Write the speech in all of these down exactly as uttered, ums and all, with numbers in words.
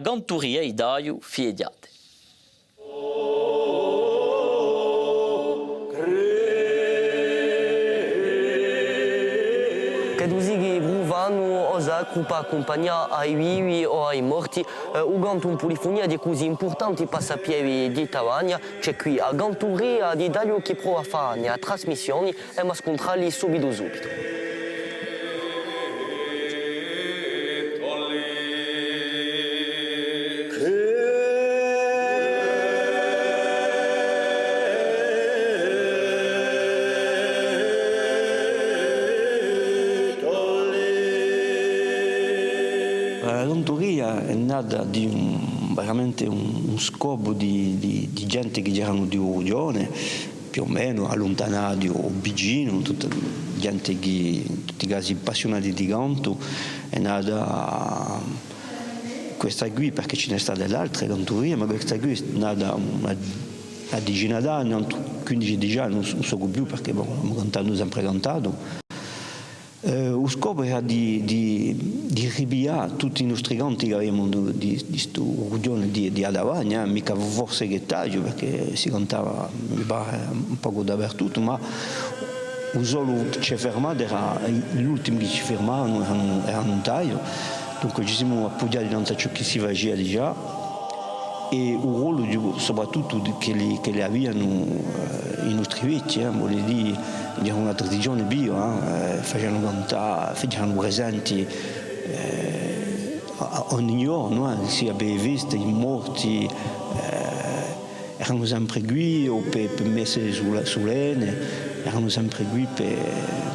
Canturia di tagliu, fighjate. Ch'eddu sighi prufanu o sacru pà accumpagnà à i vivi o à i morti, eh, u cantu in pulifunia hè cusì impurtanti pà sta pieve di Tavagna, ci hè quì a canturia di tagliu chì prova à fà a trasmissioni, è emu à scuntralli subitu subitu. A canturia hè nata di un, veramente un, un scopu di, di, di ghjente chì eranu di u rughjone, più o menu, alluntanati o vicinu, tutta ghjente chì, in tutti i casi, appassiunati di cantu, hè nata questa quì, perchè ci n'hè state d'altre canturie, ma questa quì hè nata una, una decina d'anni, quindici, dece anni, ùn s-, ùn sò più, perchè, bon, emu cantandu sempre cantatu. Eh, u scopu era di, di, di ripiglià tutti i nostri canti chì aviamu di, di, di stu rughjone di, di a Tavagna, eh, micca forse chè tagliu, perchè si cantava, mi pare, un pocu dapertuttu, ma u solu chì ci hè firmatu era, l'ultimi chì ci firmavanu eranu, eranu in tagliu. Dunque ci simu appughjati tantu à ciò chì si facia digià. È u rollu di, soprattuttu di, ch'elli, ch'elli avianu, eh, i nostri vechji, eh, vole dì, era una tradizione viva, eh, eh, facianu cantà, facianu presenti, eh, à, à ogni ghjornu, eh, sia per e feste, i morti, eh, eranu sempre quì, o per, per messe sule-, sulenne, eranu sempre quì per,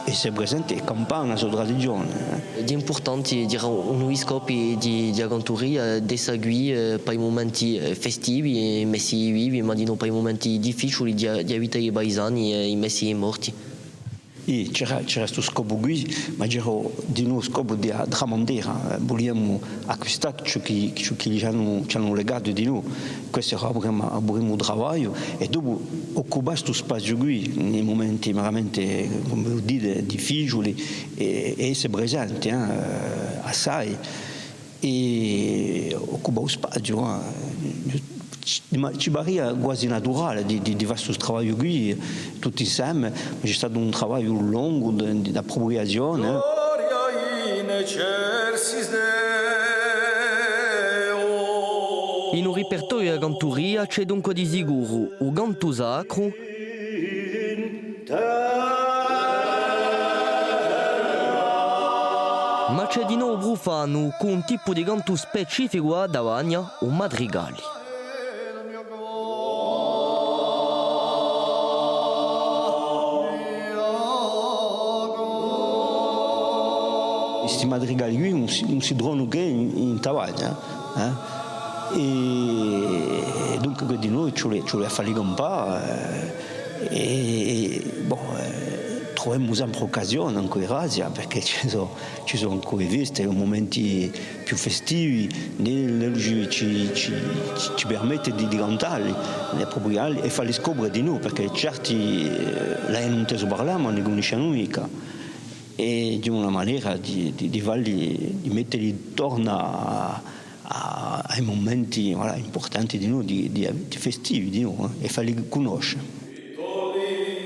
esse presenti è campà a so tradizione, eh. Hè impurtanti, diceraghju, unu di i scopi di, di a canturia, d'esse quì, eh, pà i mumenti, eh, festivi, è messi vivi, ma dinò pà i mumenti difficiuli di a, di a vita di i paisani, eh, è messi morti. È c'era, c'era stu scopu quì, ma c'era dinò u scopu di a tramandera, eh, vuliamu acquistà ciò chì, ciò chì ci anu, ci anu legatu dinò. Questu era u primu, u primu travagliu, è dopu occupà stu spaziu quì, in i mumenti veramente, cum'è vo dite, difficiuli, è, è esse presenti, eh, assai. È occupà u spaziu, eh. Ci, ma ci paria guasi naturale di, di, di fà stu travagliu quì, tutti inseme, ma ci hè statu un travagliu longu di, di, d'appropriazione, eh. In u ripertoriu di a canturia ci hè dunque di sicuru u cantu sacru, ma ci hè dinò u prufanu, cù un tipu di cantu specificu à a Tavagna, u madrigali. Sti madrigali quì ùn si, ùn si trovanu chè in, in Tavagna, eh? È, è dunque, quì dinò ci vole, ci vole à falli campà, eh, è, è, bon, eh, truvemu sempre occasione, ancu grazia, perchè ci sò, ci sò ancu e feste, i mumenti più festivi, è ci, ci, ci, ci permette di, di cantalli, di approprialli è falli scopre dinò, perchè certi, eh, l'anu intesu parlà, ma ùn li cunniscianu micca. È hè una manera di, di, di falli, di metteli torna à, à, à i mumenti, voilà, impurtanti dinò, di, di, di festivi dinò, eh, è falli cunnosce.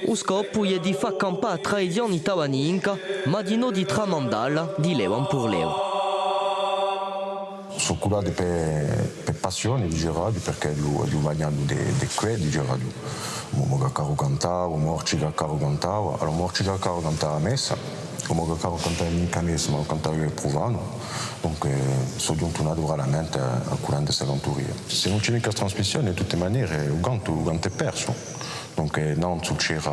U scopu hè di fà campà a tradizioni tavaninca, ma dinò di tramandalla di leva in pur leva. Sò cullati per, per passioni, diceraghju, perchè ellu, ellu vegnu di, di quì, diceraghju. U mo caccaru cantava, u mo orci caccaru cantava. Allora, u mo orci caccaru cantava a messa, u mo caccaru cantava micca a messa, ma u cantava prufanu. Dunque, sò ghjuntu naturalmente à, à cullà in sta canturia. S'ellu ùn ci hè micca trasmissione, di tutte manere, u cantu, u cantu hè persu. Dunque, nanzu c'era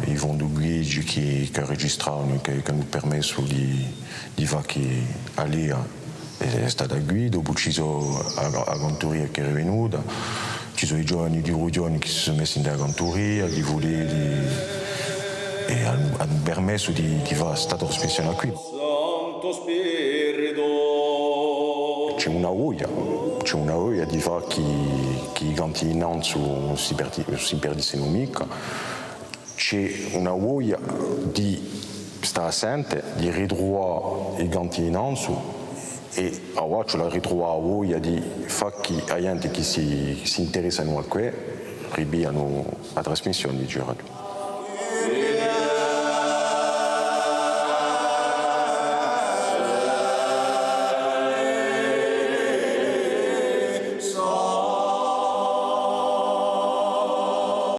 Yvon Duguigi chì, chì registravanu è chì, chì anu permessu di, di fà chì a Lia hè, hè stata quì, dopu ci sò a, a canturia chì hè rivenuta, ci sò i giovani di Rughjoni chì si sò messi in a canturia, di Vuleli, è anu, anu permessu di, di fà sta trasmissione quì. Ci hè una voglia, ci hè una voglia di fà chì, chì i canti di nanzu ùn si perdi-, ùn si perdissinu micca. Ci hè una voglia di stà à sente, di ritruvà i canti di nanzu È avà ci hè a ritruvata voglia di fà chì a ghjente chì si, chì s'interessanu à què, ripiglianu a trasmissione, diceraghju.